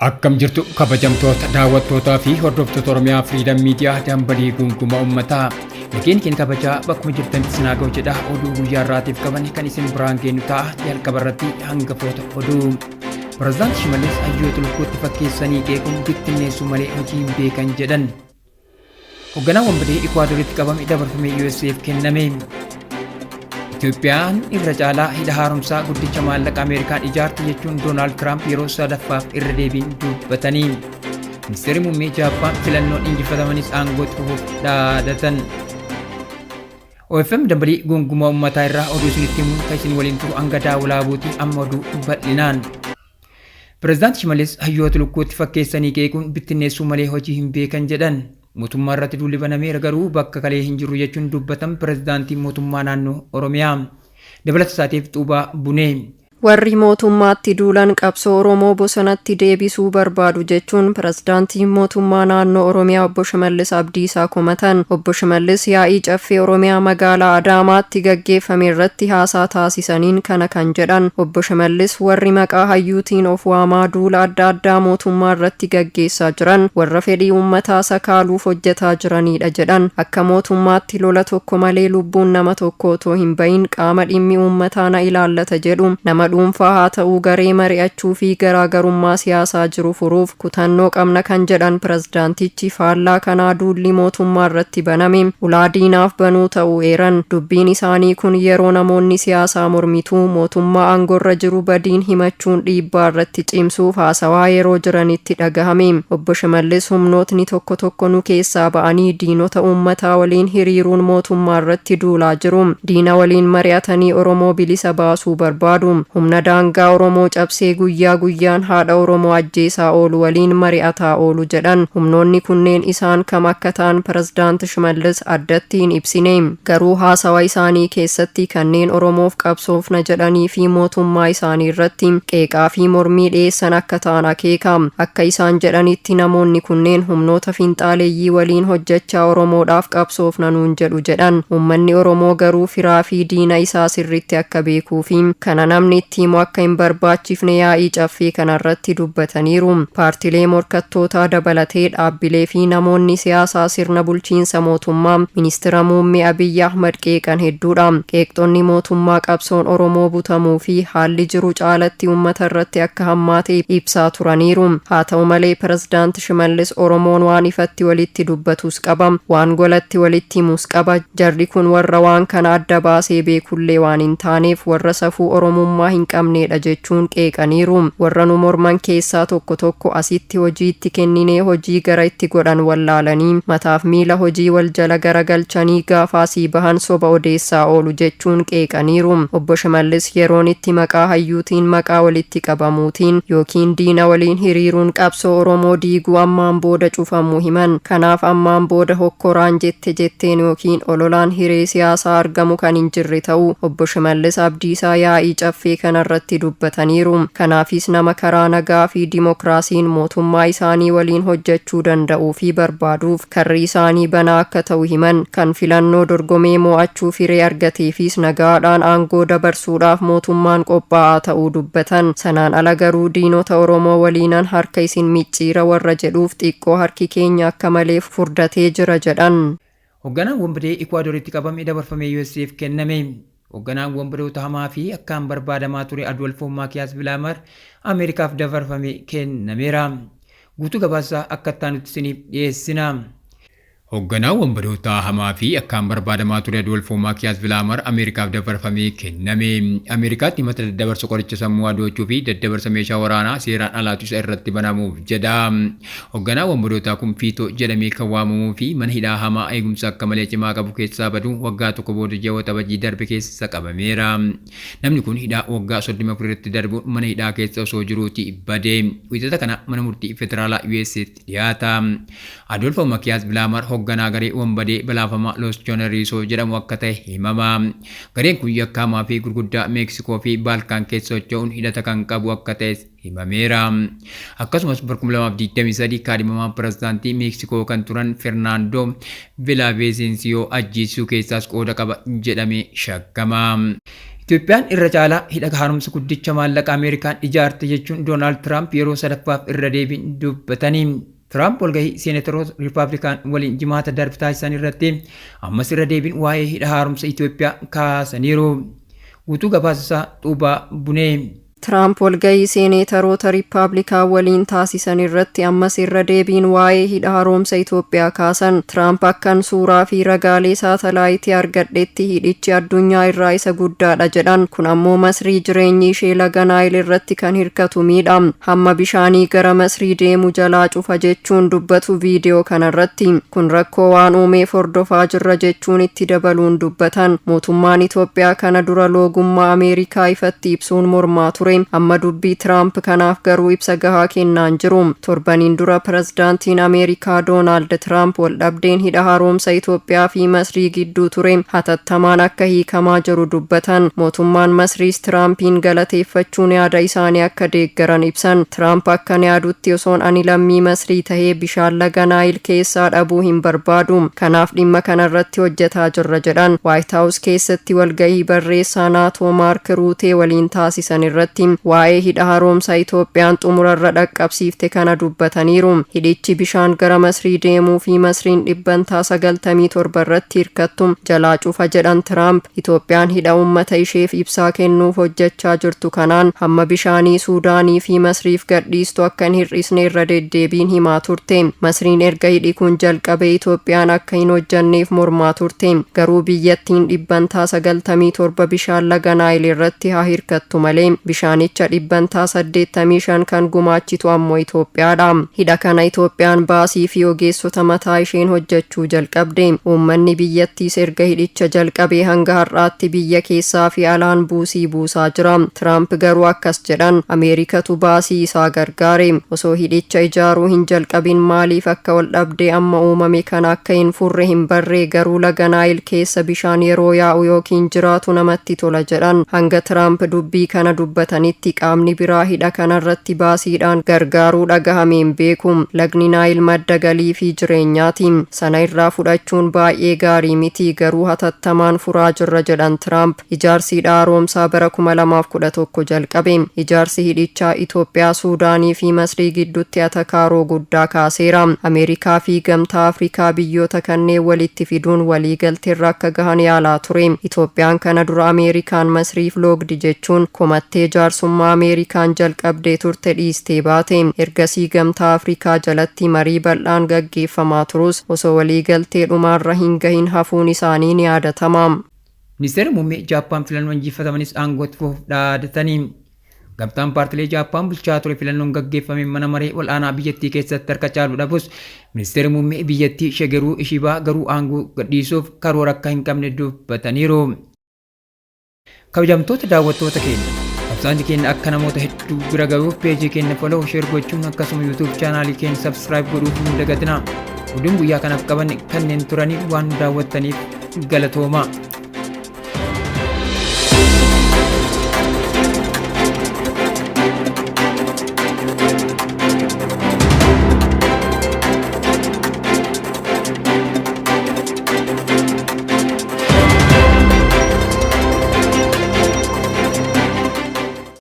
Akkam jirtu kabajamtoota daawwattootaa fi hordoftoota Oromiyaa Freedom Media, dambalii gungumaa uummataa. Nageenyi keenya kabajaa bakkuma jirtanitti isin haa ga'u jedha. Oduu guyyaa har'aatiif qaban kan isin biraan geenyu ta'a. Jalqaba irratti hangafoota oduu. Pirezidaanti Shimallis hayyoota lukkuutti fakkeessanii qeequun bittinneessuu malee hojii hin beekan jedhan. Hoogganaan wanbadee Ikwaadoritti qabame dabarfamee USAf kenname. Itoophiyaan irra caalaa hidha haaromsaa guddicha maallaqa Ameerikaan ijaarti jechuun Doonaald Tiraamp yeroo sadaffaaf irra deebiin dubbatanii. Ministeerri muummee Jaappaan filannoon injifatamanis aangootti fufuuf dhaadatan. OFM dambalii gongumaa uummataa irraa oduu isinitti himuun kan isin waliin turu hanga daawulaabuuti. Amma oduu bal'inaan. Pireezidaanti Shimallis hayyoota lukkuutti fakkeessanii qeequun bittinneessuu malee hojii hin beekan jedhan. Mootummaa irratti duulli banameera, garuu bakka kalee hin jirru jechuun dubbatan pireezidaantiin mootummaa naannoo Oromiyaa. Dabalata isaatiif Xuubaa Bunee. Warri mootummaatti duulan qabsoo Oromoo bosonatti deebisuu barbaadu jechuun pirezidaantiin mootummaa naannoo Oromiyaa obbo Shimallis Abdiisaa komatan. Obbo Shimallis yaa'ii caffee Oromiyaa magaalaa Adaamaatti gaggeeffame irratti haasaa taasisaniin kana kan jedhan. Obbo Shimallis warri maqaa hayyuutiin of waamaa duula adda addaa mootummaa irratti gaggeessaa jiran warra fedhii uummataa sakaaluuf hojjetaa jiranidha jedhan. Akka mootummaatti lola tokko malee, lubbuun nama tokko otoo hin bahin, qaama dhimmi uummataa na ilaallata jedhu, nama dhuunfaa haa ta'uu garee, mari'achuu fi garaagarummaa siyaasaa jiru furuuf kutannoo qabna kan jedhan pirezidaantichi, faallaa kanaa duulli mootummaa irratti baname ulaa diinaaf banuu ta'uu eeran. Dubbiin isaanii kun yeroo namoonni siyaasaa mormituu mootummaa aangorra jiru badiin himachuun dhiibbaa irratti cimsuuf haasawaa yeroo jiranitti dhagahame. Obbo Shimallis humnootni tokko tokko nu keessaa ba'anii diinota uummataa waliin hiriiruun mootummaa irratti duulaa jiru. Diina waliin mari'atanii Oromoo bilisa baasuu barbaadu. Humna daangaa Oromoo cabsee guyyaa guyyaan haadha Oromoo ajjeesaa oolu waliin mari'ataa oolu jedhan. Humnoonni kunneen isaan kam akka ta'an pirezidaant Shimallis addatti hin ibsine. Garuu haasawa isaanii keessatti kanneen Oromoof qabsoofna jedhanii fi mootummaa isaanii irratti qeeqaa fi mormii dhiyeessan akka ta'an akeeka. Akka isaan jedhanitti namoonni kunneen humnoota finxaaleeyyii waliin hojjechaa Oromoodhaaf qabsoofna nuun jedhu jedhan. Uummanni Oromoo garuu firaa fi diina isaa sirritti akka beekuu fi kana namni itti himu akka hin barbaachifne yaa'ii caffee kanarratti dubbataniiru. Paartilee morkattootaa dabalatee dhaabbilee fi namoonni siyaasaa sirna bulchiinsa mootummaa ministeera muummee Abiyyi Ahmad qeeqan hedduudha. Qeeqxonni mootummaa qabsoon Oromoo butamuu fi haalli jiru caalatti uummata irratti akka hammaate ibsaa turaniiru. Haa ta'u malee pirezidaant Shimallis Oromoon waan ifatti walitti dubbatus qaba, waan golatti walitti himus qaba. Jarri kun warra waan kana adda baasee beekullee waan hin taaneef warra safuu Oromummaa hin qabneedha jechuun qeeqaniiru. Warra nu morman keessaa tokko tokko asitti hojii itti kenninee hojii gara itti godhan wallaalanii mataaf miila hojii wal jala garagalchanii gaafaasii bahan soba odeessaa oolu jechuun qeeqaniiru. Obbo Shimallis yeroon itti maqaa hayyuutiin, maqaa walitti qabamuutiin yookiin diina waliin hiriiruun qabsoo Oromoo diiguu ammaan booda cufamuu himan. Kanaaf ammaan booda hokkoraan, jette jetteen yookiin ololaan hiree siyaasaa argamu kan hin jirre ta'uu obbo Shimallis Abdiisaa yaa'ii caffee kanarratti dubbataniiru. Kanaafis nama karaa nagaa fi dimokiraasiin mootummaa isaanii waliin hojjechuu danda'uu fi barbaaduuf karri isaanii banaa akka ta'u himan. Kan filannoo dorgomee mo'achuu firee argateefis nagaadhaan aangoo dabarsuudhaaf mootummaan qophaa'aa ta'uu dubbatan. Sanaan ala garuu diinota Oromoo waliinan harka isin micciira warra jedhuuf xiqqoo harki keenya akka malee furdatee jira jedhan. Hoogganaan wanbadee Ikwaadoritti qabame dabarfamee USAf kenname. Hoogganaan wanbadoota hamaa fi akkaan barbaadamaa ture Adolfo Maakiyaas Vilaamar Ameerikaaf dabarfamee kennameera. Guutuu gabaasaa akka itti isiniif dhiyeessina. Hoogganaan wanbadoota hamaa fi akkaan barbaadamaa ture Adolfo Maakiyaas Vilaamar Ameerikaaf dabarfamee kenname. Ameerikaatti himata daddabarsa qoricha sammuu adoochuu fi daddabarsa meeshaa waraanaa seeraan alaatu isa irratti banamuuf jedha. Hoogganaan wanbadootaa kun Fiitoo jedhamee kan waamamuu fi mana hidhaa hamaa eegumsa akka malee cimaa qabu keessaa baduun waggaa tokko booda ji'a Waxabajjii darbe keessa qabameera. Namni kun hidhaa waggaa 34 irratti darbuun mana hidhaa keessa osoo jiruuti bade. Wiixata kana mana murtii federaalaa USAtti dhiyaata. Adolfo Makiyaas Vilaamar hoogganaa garee wanbadee balaafamaa Los Chonerisoo jedhamu akka ta'e himama. Gareen kun yakkaamaa fi gurguddaa Meeksikoo fi Baalkaan keessa socho'uun hidhata kan qabu akka ta'es himameera. Akkasumas bara 2023 kaadhimamaa pirezidaantii Meeksikoo kan turan Fernaandoo Vilaavesensiyoo ajjeesisuu keessaas qooda qaba jedhamee shakkama. Itoophiyaan irra caalaa hidha haaromsa guddicha maallaqa Ameerikaan ijaarte jechuun Doonaald Tiraamp yeroo sadaffaaf irra deebiin dubbatanii. Tiraamp walgahii seenataroota Riippaabilikaan waliin Jimaata darbe taasisan irratti ammas irra deebiin waa'ee hidha haaromsa Itoophiyaa kaasaniiru. Guutuu gabaasasaa Xuubaa Bunee. Tiraamp walgahii seeneetaroota Riippaabilikaan waliin taasisan irratti ammas irra deebiin waa'ee hidha haaromsa Itoophiyaa kaasan. Tiraamp akkan suuraa fi ragaalee saatalaayitii argadhetti hidhichi addunyaa irraa isa guddaadha jedhan. Kun ammoo Masrii jireenyi ishee laga Naayil irratti kan hirkatu miidha. Hamma bishaanii gara Masrii deemu jalaa cufa jechuun dubbatu viidiyoo kanarratti. Kun rakkoo waan uumeef hordofaa jirra jechuun itti dabaluun dubbatan. Mootummaan Itoophiyaa kana dura loogummaa Ameerikaa ifatti ibsuun mormaa ture. Amma dubbii Tiraamp kanaaf garuu ibsa gahaa kennaan jiru. Torbaniin dura pirezidaantiin Ameerikaa Doonaald Tiraamp waldhabdeen hidha haaromsa Itoophiyaa fi Masrii gidduu ture hatattamaan akka hiikamaa jiru dubbatan. Mootummaan Masriis Tiraampiin galateeffachuun yaada isaanii akka deeggaran ibsan. Tiraamp akkan yaadutti osoon ani lammii Masrii tahee bishaan laga Naayil keessaa dhabuu hin barbaadu. Kanaaf dhimma kanarratti hojjetaa jirra jedhan. Waayit Haawus keessatti walgahii barreessaa Naatoo Maark Ruutee waliin taasisan irratti waa'ee hidha haaromsa Itoophiyaan xumurarra dhaqqabsiifte kana dubbataniiru. Hidhichi bishaan gara Masrii deemuu fi Masriin dhibbantaa 97 irratti hirkattu jalaa cufa jedhan Tiraamp. Itoophiyaan hidha uummata isheef ibsaa kennuuf hojjechaa jirtu kanaan hamma bishaanii Suudaanii fi Masriif gadhiistu akka hin hir'isne irra deddeebiin himaa turte. Masriin erga hidhi kun jalqabee Itoophiyaan akka hin hojjanneef mormaa turte. Garuu biyyattiin dhibbantaa 97 bishaan laga Naayil irratti haa hirkattu malee bishaanicha dhibbantaa 85 kan gumaachitu ammoo Itoophiyaadha. Hidha kana Itoophiyaan baasii fi ogeessota mataa isheen hojjechuu jalqabde. Uummanni biyyattiis erga hidhicha jalqabee hanga har'aatti biyya keessaa fi alaan buusii buusaa jira. Tiraamp garuu akkas jedhan: Ameerikatu baasii isaa gargaare. Osoo hidhicha ijaaruu hin jalqabin maaliif akka wal dhabdee amma uumame kana akka hin furre hin barree, garuu laga Naayil keessa bishaan yeroo yaa'u yookiin jiraatu namatti tola jedhan. Hanga Tiraamp dubbii kana dubbatanitti qaamni biraa hidha kanarratti baasiidhaan gargaaruu dhagahameen beeku. Lagni Naayil madda galii fi jireenyaati. Sana irraa fudhachuun baay'ee gaarii miti, garuu hatattamaan furaa jirra jedhan Tiraamp. Ijaarsi hidha haaromsaa bara 2011 jalqabe. Ijaarsi hidhichaa Itoophiyaa, Suudaanii fi Masrii gidduutti atakaaroo guddaa kaaseera. Ameerikaa fi Gamtaa Afrikaa biyyoota kanneen walitti fiduun waliigalteerra akka gahan yaalaa ture. Itoophiyaan kana dura Ameerikaan Masriif loogdi jechuun komattee jaarsummaa Ameerikaan jalqabdee turte dhiistee baate. Ergasii Gamtaa Afrikaa jalatti marii bal'aan gaggeeffamaa turus osoo waliigaltee dhumaarra hin gahin hafuun isaanii ni yaadatama. Ministeerri muummee Jaappaan filannoo injifatamanis aangootti fufuuf dhaadatanii. Gamtaan paartilee Jaappaan bulchaa ture filannoon gaggeeffame mana maree ol'aanaa biyyattii keessatti harka caalu dhabus, ministeerri muummee biyyattii Shigeruu Ishibaa garuu aangoo gadhiisuuf karoora akka hin qabne dubbataniiru. Kabajamtoota daawwattoota keenya, tamsaasni keenya akka namoota hedduu bira gahuuf peejii keenya follow, share gochuun akkasuma YouTube chaanaalii keenya subscribe godhuu hin dagatinaa. Oduun guyyaa kanaaf qabanne kanneen turanii, waan daawwattaniif galatooma.